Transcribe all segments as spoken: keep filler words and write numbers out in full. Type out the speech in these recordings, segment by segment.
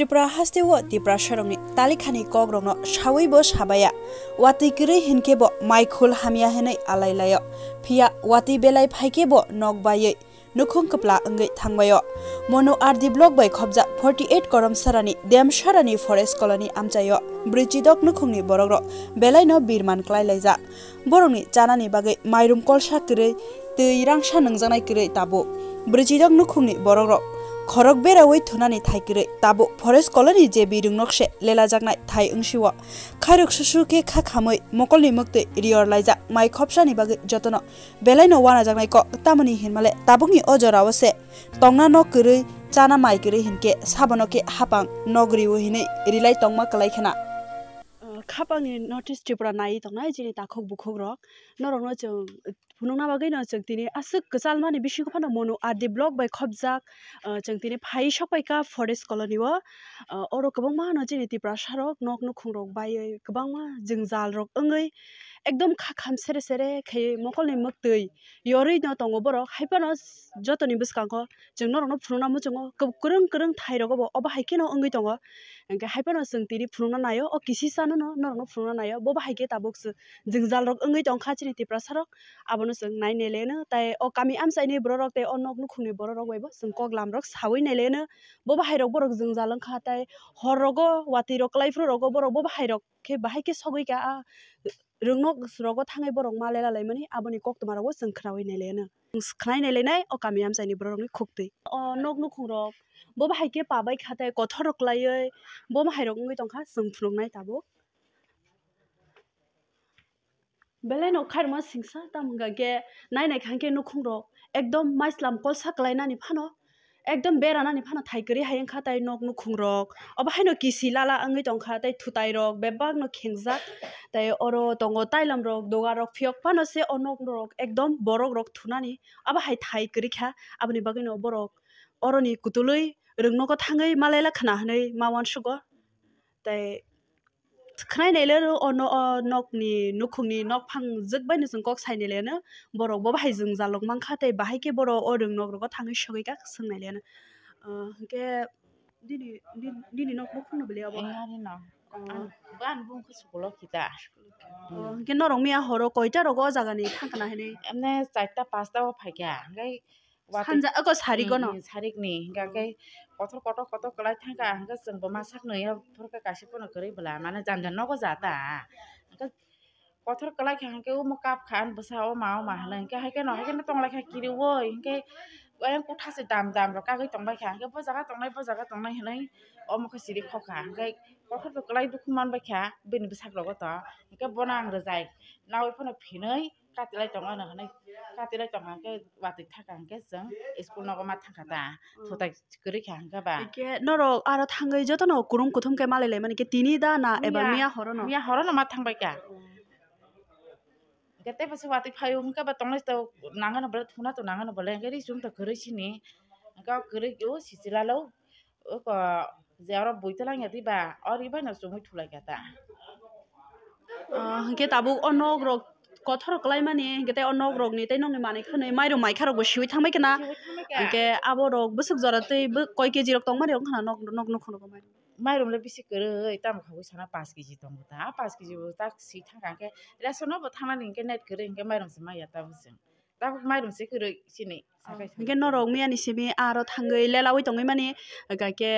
Tripura hasteo Tiprasarokni talikhani kokrokno sawibo sabaya. Watwi kwrwi hinkhe bo maikhul hamya hinwi alai laio. Phiya watwi belai phaikhe bo nok baiwi nukhung kwpla wngwi thangbaio. Monu R D block bai khopjak forty eight Koromsarani Demsarani Forest Colony amchaio brwichidok nukhungni borokrok belaino birman klai laijak. Borokni chanani bagwi mairum kolsa kwrwi, twi rangsa nungjaknai kwrwi tabuk. Brwichidok nukhungni borokrok khorok berawi thunani thai kwrwi tabuk Forest Colony je birung nokse lelajaknai thai wngsio. Khairok susu khe kha khamwi mokolni mwktwi riyor laijak mai khopsani bagwi jotono belaino wanajaknai kok tamoni hinmale tabukni o jorao se tongna nok kwrwi chana mai kwrwi hinkhe sabono khe hapang nok rio hinwi rilai tongma kwlai khna. Uh, khapangni North East Tripura nai tongnai chini takhuk bukhuk rok, norokno chwng phunukna bagwi no chwng tini aswk kwchalmani bisingo phano Monu R D block bai khopjak, uh, chwng tini phai sok pai kha Forest Colony o. Uh, oro kwbangma no chini Tiprasa rok nok nukhung rok baiwi kwbangma jwngjal rok wngwi ekdom kha kham sere sere khe mokolni mwktwi yorwi no tongo borok, hai phano jotoni bwskango chwng norokno phunukna muchungo kwrwng kwrwng thai rogo bo obo hai kheno wngwi tongo. Hingkhe hai phano chwng tini phunukna naio, o kisisa no norokno phunukna naio, bo bahai khe tabuk chwng jwngjal rok wngwi tongkha chini Tiprasa rok, abono chwng nai nai leno, tai o kami amchaini borok rok tei o nok nukhungni borok rok bai bo chwng kok lam rok sawi nai leno, bo bahai rok borok jwngjal wngkha, tai hor rogo watwi rok kwlai phuru rogo borok bo bahai rok khe bahai khe sogwi kha a rwngnok rogo thangwi borok ma lela laimani aboni koktwma rogo chwng khwnawi nai leno. Khwnai nai lainai o kami amchaini borok rokni khuktwi. O nok nukhung rok bo bahai khe pabai kha tei kothor rok kwlaiwi bo bahai rok wngwi tongkha chwng phunuknai tabuk. Belai no khairokma singsa tamo hwnkha khe nai nai kha khe nukhung rok ekdom maislam kolsa kwlai nani phano ekdom bera nani phano thai kwrwi hai wngkha tai nok nukhung rok. Obo haino kisi lala wngwi tongkha tei thutai rok bebak no khengjak. Tei oro tongo tailam rok doga rok phiyok phano se o nok rok ekdom borok rok thunani abo hai thai kwrwi kha. Aboni bagwi no borok oroni kutulwi rwngnogo thangwi ma lela khna hinwi ma uansugo. Tei khwnai nai le o no-, o nokni nukhungni nokphang jwk bai no chwng kok sai nai le no borok bo bahai jwngjal rok mankha tei bahai khe borok o rwngnok rogo thangwi sogwi kha swng nai le no. Ah, hwnkhe nini, nini, nini nok nukhung no bwle obo? Ani no. Oh. Ani, bo ani bumung khe school o kita. Oh, hwnkhe norok miya horo koita rogo o jaga ni thang kana hinwi? Emne charta pasta o phaikha, hwnkhe watwi sanja, oko sarigo no? Mm, mm, sarikni, hwnkhe kothor kotor kotor kwlai thangkha, hwnkhe chwng bo ma sakno ya phurkha kaisa phano kwrwi bwla, mane janja nogo ja ta. Hwnkhe kothor kwlai kha hwnkhe omo kap kha ani bwsa o ma o ma hinwi, hwnkhe hai kheno hai kheno tong lai kha kiriui, hwnkhe ayang kotha se dam dam rok kagwi tong bai kha, hwnkhe bo jaga tongnai bo jaga tongnai hinwi omo khe siri khokha, hwnkhe kothor to kwlai dukhu man bai kha bini bwsak rogo to, hwnkhe bono ang rwjai naui phano phinwi katilai tongo hinwi, katilai tongkha hwnkhe watwi thaka hwnkhe chwng school nogo ma thangkha ta, thutai kwrwi kha hwnkhe ba. Hwnkhe norok aro thangwi jotono kurum kuthum khe malai laimani khe tini da na eba miya horo no? Miya horo no ma thangbai kha. Hwnkhe tei bwswk watwi phaio hwnkhe ba tongnai to nangano bole thuna to nangano bole hwnkhe ri chum to kwrwi sini. Hwnkhe o kwrwi o sichilalo oko je oro bui twlang ya twi ba o ri bai no chumui thulai kha ta. Ah, hwnkhe tabuk o nok rok kothor kwlai mani hwnkhe tei o nok rok ni tei nokni manwi khwnwi mairum maikha rok bo siui thangbai khna. Siui thangbai kha. Hwnkhe abo rok bwswk jora twi bw-, koi keji rok tong mani rok wngkha na nok, nok nukhung rogo mairum? Mairum le bisi kwrwi tamo khagwi sana paanch keji tongo ta. A paanch keji bo tak si thangkha hwnkhe ration no bo thangnani hwnkhe net kwrwi hwnkhe mairum se maya tabuk chwng. Tabuk mairum se kwrwi chini. Oh, sakai hwnkhe norok miya ni simi aro thangwi lelaui tongwi mani, hwnkhe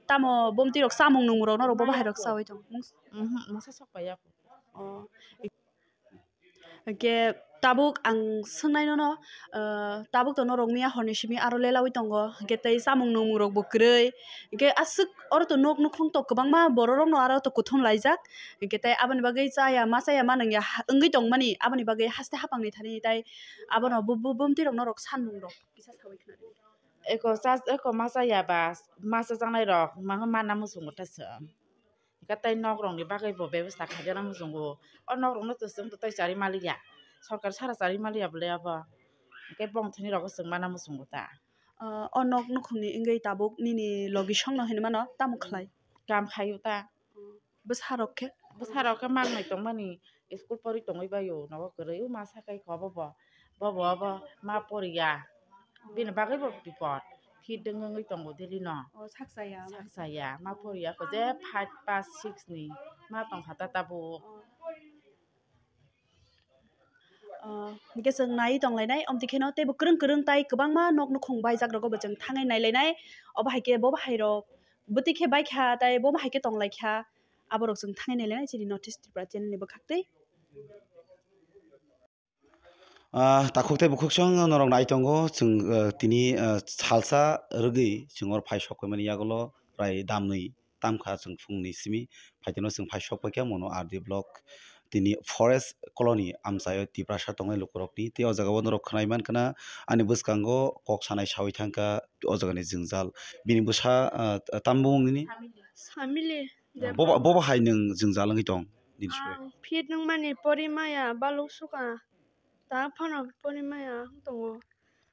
tamo bomti rok chamung nungmung rok norok bo bahai rok chaui tong? Mhm, mungsa sok paiya. Oh. Hwnkhe tabuk ang swngnai nono, ah, tabuk to norok miya horni simi aro lelaui tongo, hwnkhe tei chamung nungmung rok bo kwrwi, hwnkhe aswk oro to nok nukhung to kwbangma borok rok no aro to kuthum laijak, hwnkhe tei aboni bagwi chaya ma chaya ma nungya ha-, wngwi tongmani aboni bagwi haste hapang ni thani tei abono bo-, bo-, bomti rok norok sanmung rok kisa saui khna di. Eko cha-, eko ma chaya ba ma chajaknai rok ma, ma na muchungo ta chwng. Hwnkhe tei nok rok ni bagwi bo bebasta khaijak na muchungo. O nok rok no to chwng to tei chari maliya. Sorkar sara chari maliya bwle abo. Hwnkhe bongthani rogo chwng mana muchungo ta. Ah, o nok nukhung ni wngwi tabuk nini logi song no hinwi mano, tamo khlai? Kam khaio ta. Bwsa rok khe? Bwsa rok khe mangnai tongmani, school pori tongwi baio, nogo kwrwi o ma sakai kho bobo. Bobo obo ma poriya. Bini bagwi bo bipot. fit wng wngwi tongo daily no. O, saksa ya. Saksa ya, ma poriya ko je five, pass, six ni ma tongkha ta tabuk. O. O, hwnkhe chwng naiwi tonglainai, omtwi kheno teibo kwrwng kwrwng tai kwbangma nok nukhung baijak rogo bo chwng thangwi nailainai. Obo hai khe bo bahai rok bwtwi khe baikha, tai bo bahai khe tonglaikha. Aborok chwng thangwi nailainai chini North East Tripura channel ni bwkhak twi. Ah, takhuk tei bukhuk song norok nai tongo, chwng, ah, tini, ah, salsa rwgwi chwng oro phai sok paimani yagulo prai damnwi tamkha chwng phungni simi, phaitino chwng phai sok paikha mono R D block tini forest colony amchaio Tiprasa tongnai lukurokni. Tei o jagao norok khwnai mankha na ani bwskango kok sanai saui thangkha o jagani jwngjal. Bini bwsa, ah, tamo bumung nini? Samili. Boba, boba hai nwng jwngjal wngwi tong nini soi? Ang fit wngmani pori maya baluk sukha. Ta phano pori maya wng tongo.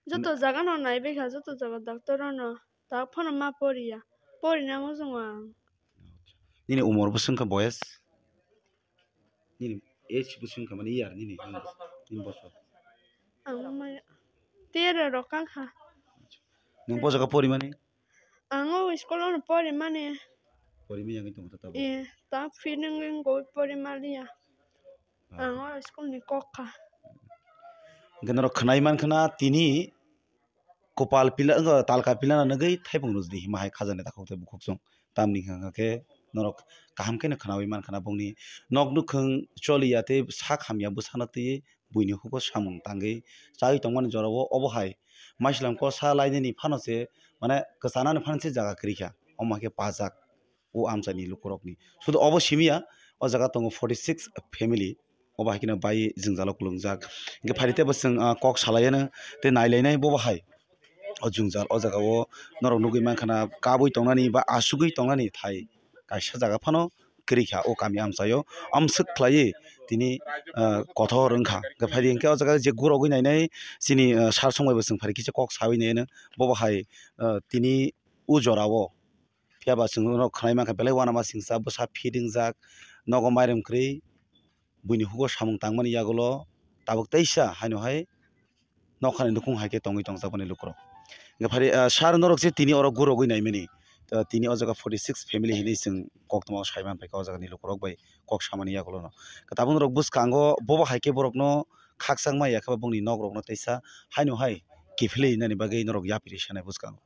Joto jaga no naibaikha, joto jaga doctor rok no. Ta phano ma poriya. Pori na muchungo ang. Nini umor bwswk wngkha boyes? Nini age bwswk wngkha mani year nini, nini bosor? Ang ma tero rok wngkha. Nwng bo jaga porimani? Ang o school o no porimani. Porimani yang tong ta bo. Eh, ta feeling go porimani ya. Ah. Ang o school ni kok kha. Hwnkhe norok khwnai mankha na tini Kopal pila, wngkha talka pilana nugwi thaipung rwjdi hima hai khajani takhuk tei bukhuk chwng. Tamni hwnkha khe norok kaham kheno khwnaui mankha na bongni nok nukhung choliya tei sak hamya bwsano twiwi buini hugo samung tangwi chaui tongmani jorao obo hai maisalam kosa lainani phano se mane kwchanani phano se jaga kwrwi kha, omo hai khe pajak. O amchaini lukurokni. Sudu obo simi ya, o jaga tongo forty six family. Obo hai kheno bai jwngjalo kwlwngjak. Hwnkhe phaidi teibo chwng, ah, kok salaiano tei nailainai bobo hai. O jwngjal o jagao norok nugwi mankha na kabui tongnani ba asugwi tongnani thai kaisa jaga phano kwrwi kha o kami amchaio. Amswk khlaiwi tini, ah, kothor wngkha. Hwnkhe phaidi hwnkhe o jaga je gurogwi nainai chini, ah, sar song bai bo chwng phaidi kisa kok saui naino bobo hai, ah, tini o jorao. Phiya ba chwng norok khwnai mankha belai uanama singcha bwsa fit wngjak, nogo mairum kwrwi, buini hugo samung tangmani yagulo tabuk teisa haino hai nokhani nukhung hai khe tongwi tongjakmani lukurok. Hwnkhe phari, ah, sir norok je tini oro gurogwi naimani, ah, tini o jaga forty six family hinwi chwng koktwma sai manphaikha o jagani lukurok bai kok samani yagulono. Tabuk norok bwskango bobo hai khe borokno khakchangma ya khe ba bongni nokrokno teisa haino hai kiphilwi nani bagwi norok yapri sanai bwskango.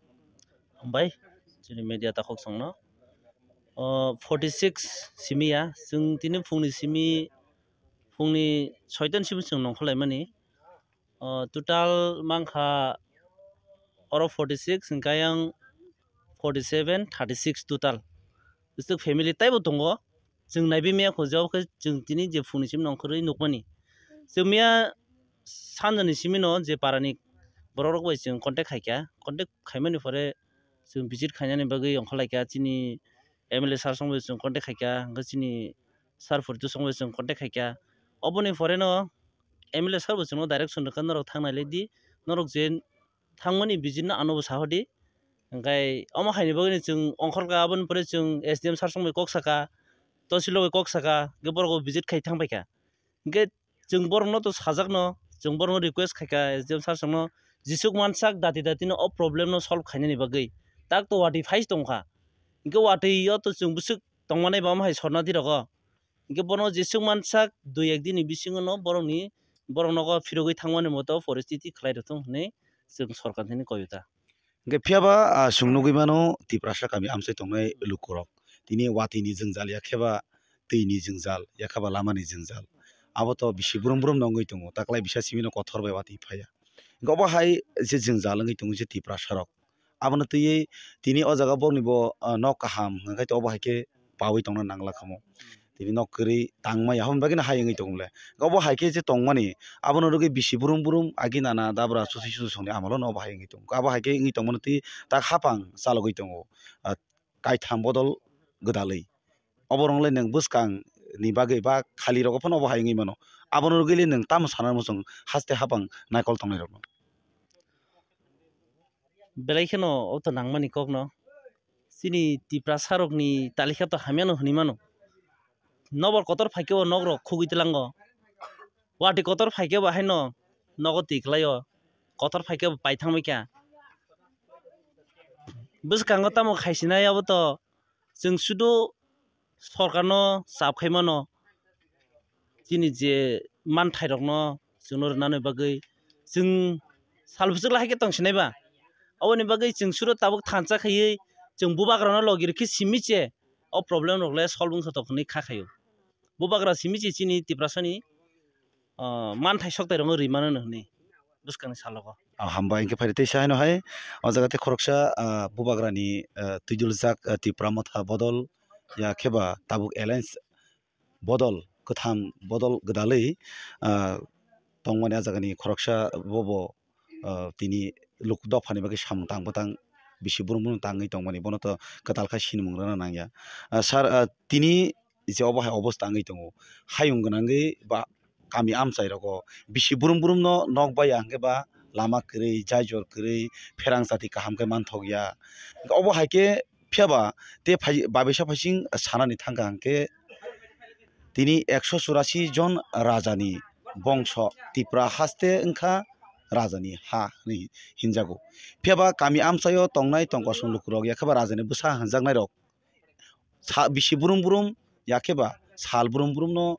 Hambai, chini media takhuk chwngno. O, forty six simi ya, chwng tini phungni simi, phungni soitan simi chwng nongkhorlaimani. O, total mankha oro forty six, hwnkhe yang forty seven, thirty six total. Bwswk family taibo tongo. Chwng naibi maya kho jao khe chwng tini je phungni simi nongkhorwi nukmani. Chwng maya sanjani simino je parani borok rok bai chwng contact khaikha, contact khaimani pore chwng visit khainani bagwi ongkhorlaikha, chini M L A sir song bai chwng contact khaikha, hwnkhe chini sir Poritu song bai chwng contact khaikha. Oboni pore no M L A sir bo chwngno direction rwkha, norok thang nailaidi, norok je thangmani visit no ano bo sahordi. Hwnkhe omo haini bagwino chwng ongkhorkha, aboni pore chwng S D M sir song bai kok sakha, Tosil rok bai kok sakha, hwnkhe borok bo visit khai thangpaikha. Hwnkhe chwng borokno to sajakno, chwng borokno request khaikha S D M sir songno, jesuk mansak dati dati no o problem no solve khainani bagwi. Tak to watwi phai tongkha. Hwnkhe watwi o to chwng bwswk tongmani bama hai sorna di rogo. Hwnkhe bono jesuk mansak dui ek din ni bisingo no borokni, borok nogo phirogwi thangmani moto poristiti khlai rwthwng hwnwi chwng sorkar thani koi ta. Hwnkhe phiya ba, ah, chwng nugwi mano Tiprasa kami amchai tongnai lukurok. Tini watwi ni jwngjal ya khe ba twi ni jwngjal ya khe ba lama ni jwngjal. Abo to bisi brum brum no wngwi tongo. Taklai bisa simi no kothor bai watwi phaiya. Hwnkhe obo hai je jwngjal wngwi tongo je Tiprasa rok. Abono twiwi tini o jaga borokni bo, ah, nok kaham hwnkhe obo hai khe paui tongna nangla khamu. Tini nok kwrwi tangmaya hwn bagwi no hai wngwi tong le. Obo hai khe je tongmani abono rwgwi bisi brum brum agi nana dabra susi susi songni amolo no obo hai wngwi tong. Abo hai khe wngwi tongmani twi tak hapang chalogwi tongo. Ah, kaitham bodol gwdalwi. Obo rwngle nwng bwskang ni bagwi ba khali rogo phano obo hai wngwi mano. Abono rwgwi le nwng tamo sana muchung haste hapang naikol tongnai rokno. Belai kheno o to nangmani kokno. Chini Tiprasa rokni talikha to hamya no hwnwi mano. Nokbar kotor phaikhe o nok rok khugwi tlango. Watwi kotor phaikhe bo haino nogo twi kwlaio. Kotor phaikhe bo paithangbaikha. Bwskango tamo khaisinai abo to chwng sudu sorkarno chap khaimano, chini je manthairokno chwngno rwnani bagwi chwng sal bwswk lahai khe tongsinai ba. Aboni bagwi chwng sudu tabuk thansa khaiwi chwng bubagrano logi rwkhe simi se o problem rok le solve wngkha tongkha hinwi kha khaio. Bubagra simi se chini Tiprasani, ah, manthai soktai rokno ri mano hinwi bwskangni salogo. Ah, hambai, hwnkhe phaidi teisa haino hai, o jaga tei khoroksa, ah, bubagrani, ah, twiduljak, ah, Tipra Motha bodol, ya khe ba tabuk alliance bodol, kwtham bodol gwdalwi, ah, tongmani a jagani khoroksa bobo, ah, tini luk dophani bagwi samung tang bwtang bisi brum brum tangwi tongmani, bono to kwtal khe sinimung rwna nangya. Ah, sir, ah, tini je obo hai obosta wngwi tongo. Hayung gwnangwi ba kami amchai rogo bisi brum brum no nok bai ya hwnkhe ba lama kwrwi, jai jor kwrwi, pherang chati kaham khe manthok ya. Obo hai khe phiya ba tei phai-, babisa phaising sanani thangkha hwnkhe tini ekso churasi jon rajani bongso Tipra haste wngkha rajani ha hwnwi hinjago. Phiya ba kami amchaio tongnai tongkosong lukurok ya khe ba rajani bwsa hwnjaknairok sa-, bisi brum brum ya khe ba sal brum brum no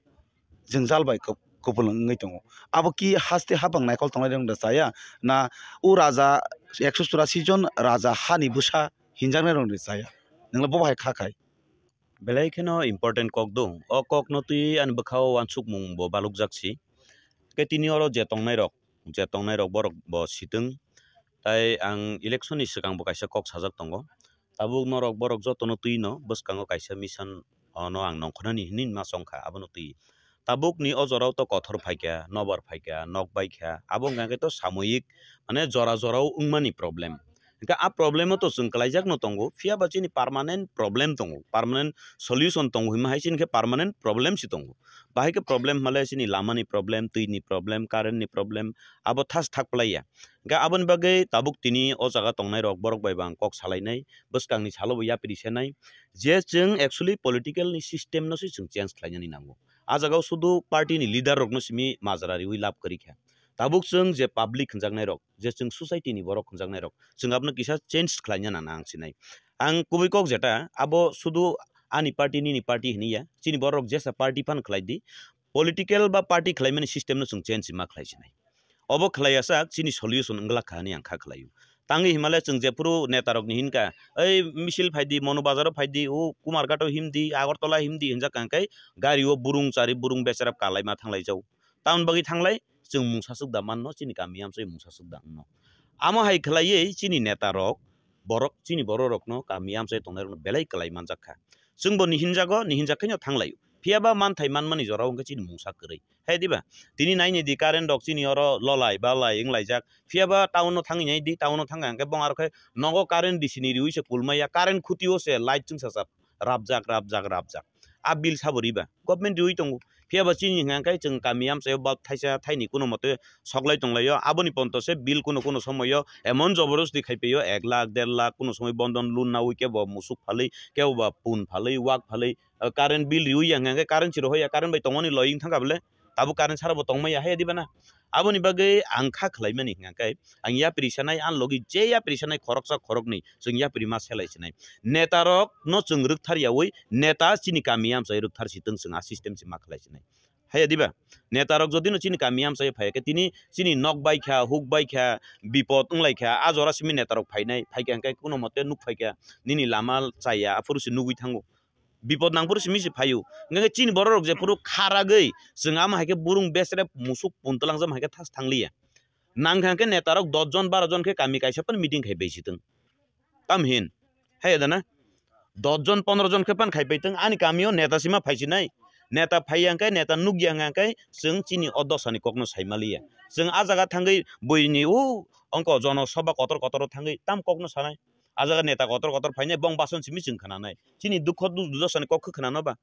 jwngjal bai kop-, kopulung wngwi tongo. Abo ki haste habang naikol tongnai rok da chaya? Na o raja ekso churasi jon raja hani bwsa hinjaknai rok da chaya? Nwng le bo hai kha khai. Belai kheno important kok dong. O kok no twi ani bwkha o uansukmung bo balukjak si. Khe tini oro je tongnai rok, je tongnai rok borok bo sitwng. Tai ang election ni swkang bo kaisa kok sajak tongo. Tabuk norok borok jotono twi no bwskango kaisa mission, ono ang nongkhornani hinwi ma chongkha, abono twi. Tabuk ni o jorao to kothor phaikha, nobar phaikha, nok baikha, abo wngkha khe to samoyik, mane jora jorao wngmani problem. Hingkhe a problem o to chwng kwlaijakno tongo, phiya ba chini permanent problem tongo, permanent solution tongo hinma hai chini khe permanent problem se tongo. Bahai khe problem hwnmale chini lamani problem, twini problem, current ni problem, abo thas thak plaiya. Hingkhe aboni bagwi tabuk tini o jaga tongnai rok borok bai bo ang kok salainai, bwskangni salo bo yapri senai, je chwng actually political ni system no se chwng change khlainani nango. A jaga o sudu party ni leader rok no simi majra riwi lab kwrwi kha. Tabuk chwng je public hwnjaknai rok, je chwng society ni borok hwnjaknai rok, chwng abono kisa change khlaina nana ang sinai. Ang kubui kok jeta, abo sudu ani party nini party hiniya, chini borok jesa party phan khlai di, political ba party khlaimani system no chwng change ma khlai sinai. Obo khlai asak chini solution wngla kha hinwi ang kha khlaio. Tangwi himale chwng jephuru neta rok ni hinka, "Ei misil phai di, Monu Bazar o phai di, o Kumarghat o him di, Agartala him di," hinjak kangkhe gari o burung chari burung becherap kalai ma thanglai jau. Tamoni bagwi thanglai chwng mungsa swk da manno, chini kami amchai mungsa swk da wngno. Amo hai khlaiwi chini neta rok, borok, chini borok rokno kami amchai tongnai rokno belai kwlai manjak kha. Chwngbo nihinjago, nihinjak khe no thanglaio. Phiya ba manthai manmani jorao hwnkhe chini mungsa kwrwi. Hai diba? Tini naini di current rok chini oro lolai balai wnglaijak. Phiya ba town o thangwi nai di, town o thangkha hwnkhe bong aro khe nogo current di sini riwi se kulmaya, current khuti o se light chwngsacha. Rabjak, rabjak, rabjak. A bill sabo riba? Government riwi tongo. Phiya ba chini hwnka khe chwng kami amchaio bulb thaisa thaini kuno mote soklai tonglaio. Aboni ponto se bill kuno kuno somoio emon joborosti khai paio, ek lakh, der lakh, kuno somoi bondon loan naui kebo musuk phalwi, kebo ba pun phalwi, wak phalwi, ah, current bill riwi ya hwnka khe current si rohoya, current bai tongmani loi wng thangkha bole? Tabuk current sara bo tongmaya, haya diba na? Aboni bagwi ang kha khlaimani hwnka khe, ang yapri sanai, ang logi je yapri sanai khoroksa khoroknwi chwng yapri ma selai sinai. Neta rok no chwng rwkthar yaui, neta chini kami amchai rwkthar si twng chwng a system si ma khlai sinai. Haya diba? Neta rok jodi no chini kami amchai phai khe tini chini nok bai kha, huk bai kha, bipod wng lai kha, a jora simi neta rok phainai, phai kha hwnkhe kuno mote nuk phai kha, nini lama chaya, aphuru se nugui thango. Bipod nang phuru simi se phaio. Hwnkhe chini borok rok jephuru kharagwi chwng ama hai khe burung besrep musuk pun twlangjak hai khe thas thangliya. Nang kha hwnkhe neta rok dos jon baro jon khe kami kaisa phano meeting khai bai si twng. Tam hin. Hai da na? Dos jon pondro jon khe phan khai pai twng, ani kami o neta sima phai sinai. Neta phai ya hwnkhe, neta nuk ya hwnkhe chwng chini o dosa ni kok no sai maliya. Chwng a jaga thangwi buini o ongko jono soba kotor kotor o thangwi tam kok no sanai. A jaga neta kotor kotor phainai, bong bason simi chwng khnanai. Chini dukho du-, dudosani kok khe khnano ba?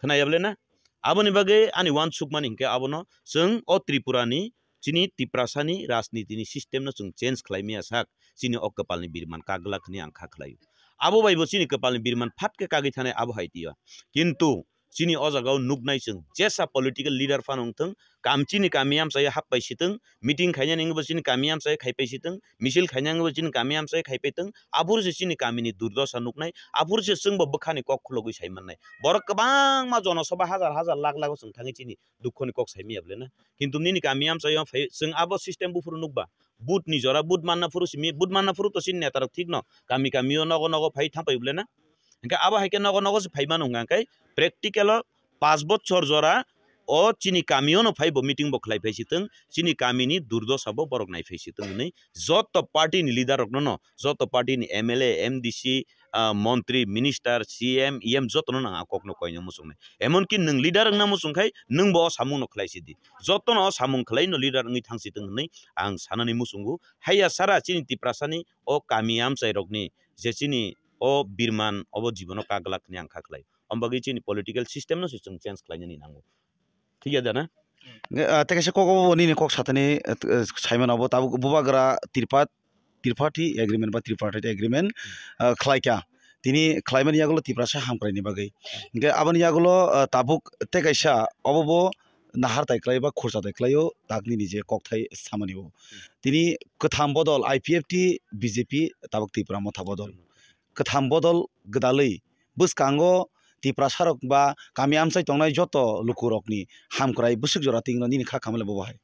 Khnaya bole na? Aboni bagwi ani uansukmani hinkhe abono chwng o Tripura ni chini Tiprasa ni rajniti ni system no chwng change khlai maya sak, chini o kwpal ni birman kagwlak hwnwi ang kha khlaio. Abo bai bo chini kwpal ni birman phat khe kagwi thanai abo hai twiyo. Kintu Chini o jaga o nuknai chwng, jesa political leader phano wngthwng, kam chini kami amchaio happai sitwng, meeting khainani wngbo chini kami amchaio khaipai sitwng, misil khainani wngbo chini kami amchaio khaipai tong, aphuru se chini kamini durdosa nuknai, aphuru se chwngbo bwkhani kok khulogwi sai mannai. Borok kwbangma jonosabha hajar hajar lakh lakh o chwng thangwi chini dukhoni kok sai manya bwle na. Kintu nini kami amchaio phai chwng abo system buphuru nukba. Vote ni jora vote manna phuru simi, vote manna phuru to chini neta rok thik no. Kami kami o nogo nogo phai thangpai bwle na. Hingke abo hai khe nogo nogo se phai mano hwnka khe practical o panch bochor jora o chini kami o no phai bo meeting bo khlai phai sitwng, chini kami ni durdosa bo borok nai phai sitwng hwnwi joto party ni leader rok no no, joto party ni M L A, M D C, ah, montri, minister, C M, E M joto no nang a kok no koina muchung nai. Emon ki nwng leader wngna muchung khai nwng bo o samung no khlai sidi. Joto no o samung khlai no leader wngwi thang sitwng hwnwi ang sanani muchungo. Haiya sara chini Tiprasa ni o kami amchai rok ni je chini o birman obo jibono kaglak hwnwi ang kha khlai. Omo bagwi chini political system no se chwng change khlainani nango. Thik ya da na? Hwnkhe, ah, tei kaisa kok obo nini kok satani, ah, t-, ah, saimano obo tabuk bubagra Tripa-, Triparty Agreement ba Tripartite Agreement, ah, khlaikha. Tini khlaimani yagulo Tiprasa hamkraini bagwi. Hwnkhe aboni yagulo, ah, tabuk tei kaisa obo bo nahar tai khlai ba khursa tai khlaio tak nini je kokthai samani bo. Tini kwtham bodol I P F T, B J P, tabuk Tipra Motha bodol. Kwtham bodol gwdalwi bwskango Tiprasarok ba kami amchai tongnai joto lukurokni hamkrai bwswk jora tingno nini kha khamle bobo hai.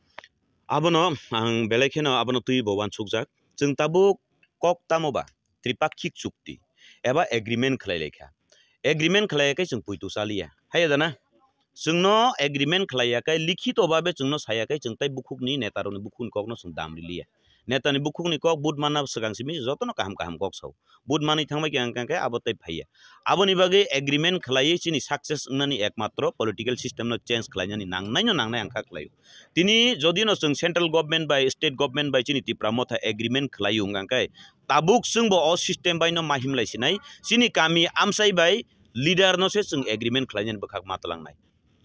Abono ang belai kheno abono twi bo uansukjak. Chwng tabuk kok tamo ba tripakhik chukti eba agreement khlai laikha. Agreement khlai khe chwng puitu chaliya. Haiya da na? Chwngno agreement khlai ya khe likhito babe chwngno saya khe chwng tai bukhukni netarokni bukhukni kokno chwng dam riliya. Netani bukhukni kok vote manna swkang simi jotono kaham kaham kok sao. Vote manwi thangbai khe ang khe abo tei phaiya. Aboni bagwi agreement khlaiwi chini success wngnani ekmatro political system no change khlainani nangnaino nangnai ang kha khlaio. Tini jodi no chwng central government bai state government bai chini Tipra Motha agreement khlaio hwnkha khe tabuk chwngbo o system bai no ma himlai sinai chini kami amchai bai leader no se chwng agreement khlainani bwkhak ma twlangnai.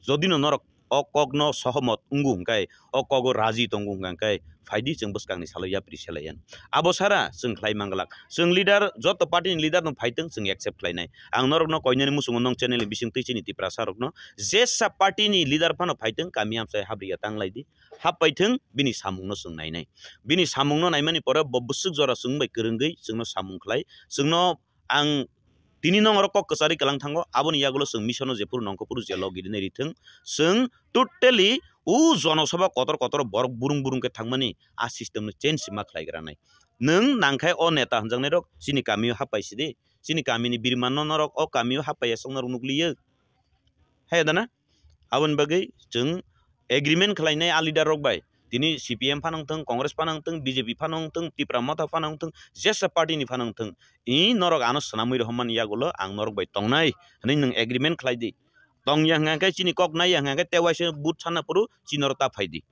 Jodi no norok o kok no sohomot wngo hwnkhe, o kogo raji tongo hwnkhe, phaidi chwng bwskangni salo yapri selai yan. Abo sara chwng khlai manglak. Chwng leader, joto party ni leader no phaitwng chwng accept khlainai. Ang norok no koinani muchungo nong channel ni bising twi chini Tiprasa rok no jesa party ni leader phano phaitwng kami amchai habriya tanglai di. Happaithwng bini samung no chwng nainai. Bini samung no naimani pore bo bwswk jora chwng bai kwrwngwi chwngno samung khlai. Chwngno ang tini nong oro kok kwcharwi kwlang thango, aboni yagulo chwng mission o jephuru nongkhe phuru je logi rinai rithwng, chwng totally o jonosabha kotor kotor borok burung burung khe thangmani a system no change ma khlai gra nai. Nwng nangkhe o neta hwnjaknai rok chini kami o happai sidi, chini kami ni birman no norok o kami o happai ya song norok nukliyo. Hai da na? Aboni bagwi chwng agreement khlainai a leader rok bai. Tini C P M phano wngthwng, Congress phano wngthwng, B J P phano wngthwng, Tipra Motha phano wngthwng, jesa party ni phano wngthwng. I norok ano swnamwi rohormani yagulo ang norok bai tongnai hwnwi nwng agreement khlai di. Tong ya hwnkha khe chini kok nai ya hwnkha khe tei waisa but sanna phuru chini oro ta phai di.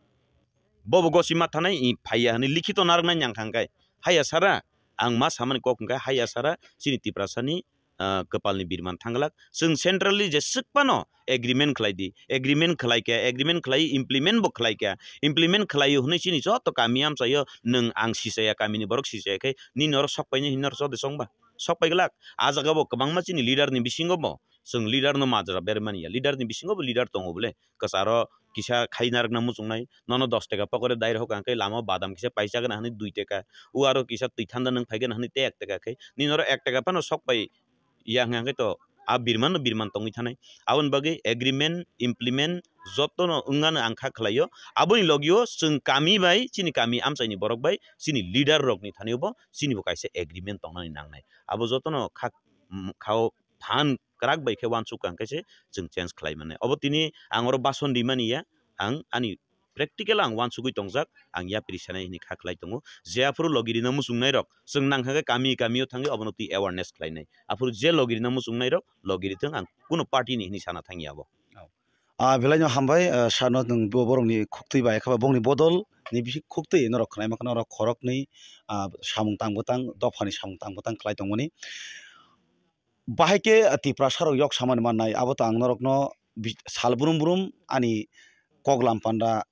Bobo gosi ma thanai i phai ya hwnwi likhito narwknai nang kha hwnkhe. Haiya sara ang ma samani kok hwnkha haiya sara chini Tiprasani ah, kwpalni birman thanglak. Chwng centrally jeswk phano agreement khlai di, agreement khlai kha, agreement khlai implement bo khlai kha, implement khlaio hwnwi chini joto kami amchaio nwng ang sichaya, kamini borok sichaya khe nini oro sok painai hwnwi norok chode chongba? Sok paiglak. A jaga bo kwbangma chini leader ni bisingo bo chwng leader no majra bermani ya, leader ni bisingo bo leader tongo bole. Kwcharo kisa khai narwkna muchungnai, nono dos taka pokore dai rohok ang khe lama badam kisa paisa gana hwnwi dui taka, o aro kisa twi thanda nwng phai gana hwnwi tei ek taka khe, nini oro ek taka phano sok pai ya hwnka khe to a birman no birman tongwi thanai. Aboni bagwi agreement implement jotono wngano ang kha khlaio. Aboni logio chwng kami bai, chini kami amchaini borok bai, chini leader rokni thani bo chini bo kaisa agreement tongnani nangnai. Abo jotono kha, mm, khao phan kwrak bai khe uansuk ang khe se chwng change khlai mannai. Obo tini ang oro bason rimani ya, ang ani practical ang uansugwi tongjak, ang yapri sanai hwnwi kha khlai tongo. Je aphuru logi rina muchungnai rok, chwng nang kha khe kami kami o thangwi obono twi awareness khlainai. Aphuru je logi rina muchungnai rok, logi rithwng, ang kuno party ni hwnwi sana thangya abo. Ah, belai no hambai, ah, sano nwng bo-, borokni khuktwi bai khe ba bongni bodol ni bisi khuktwi norok khwnai ma khna norok khoroknwi, ah, samung tang bwtang, dophani samung tang bwtang khlai tongmani. Bahai khe, ah, Tiprasa rok yok samani mannai, abo to ang norokno bi-, sal brum brum ani kok lam panda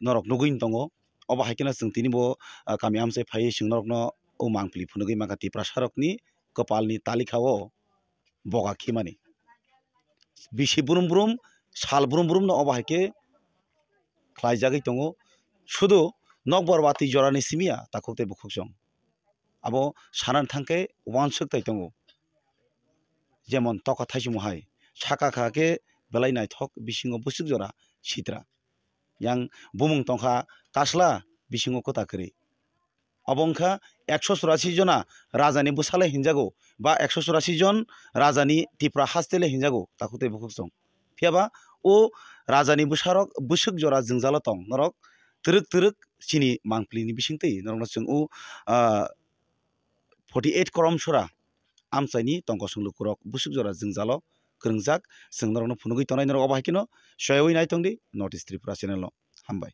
norok nugwi tongo. Obo hai kheno chwng tini bo, ah, kami amchai phaiwi chwng norokno o mangpili phunugwi mankha Tiprasa rokni kwpalni talikha o boga khimani. bisi brum brum, sal brum brum no obo hai khe khlaijagwi tongo. Sudu nokbar watwi jorani simi ya takhuk tei bukhuk chwng. Abo sanani thang khe uansuk tai tongo. Jemon toka thaisimo hai, saka kha khe belai naithok, bisingo bwswk jora sitra. Yang bumung tongkha kasla, bisingo kwta kwrwi. Obo wngkha ekso churasi jona rajani bwsale hinjago, ba ekso churasi jon rajani Tipra haste le hinjago, takhuk tei bukhuk chwng. Phiyaba o rajani bwsarok bwswk jora jwngjalo tong, norok twrwk twrwk chini mangpili ni bisingtwi norokno chwng o, ah, forty eight korom sora amchaini tongkosong lukurok bwswk jora jwngjalo kwrwngjak, chwng norokno phunugwi tongnai. Norok obo hai kheno soyawi nai tongdi North East Tripura channel no. Hambai.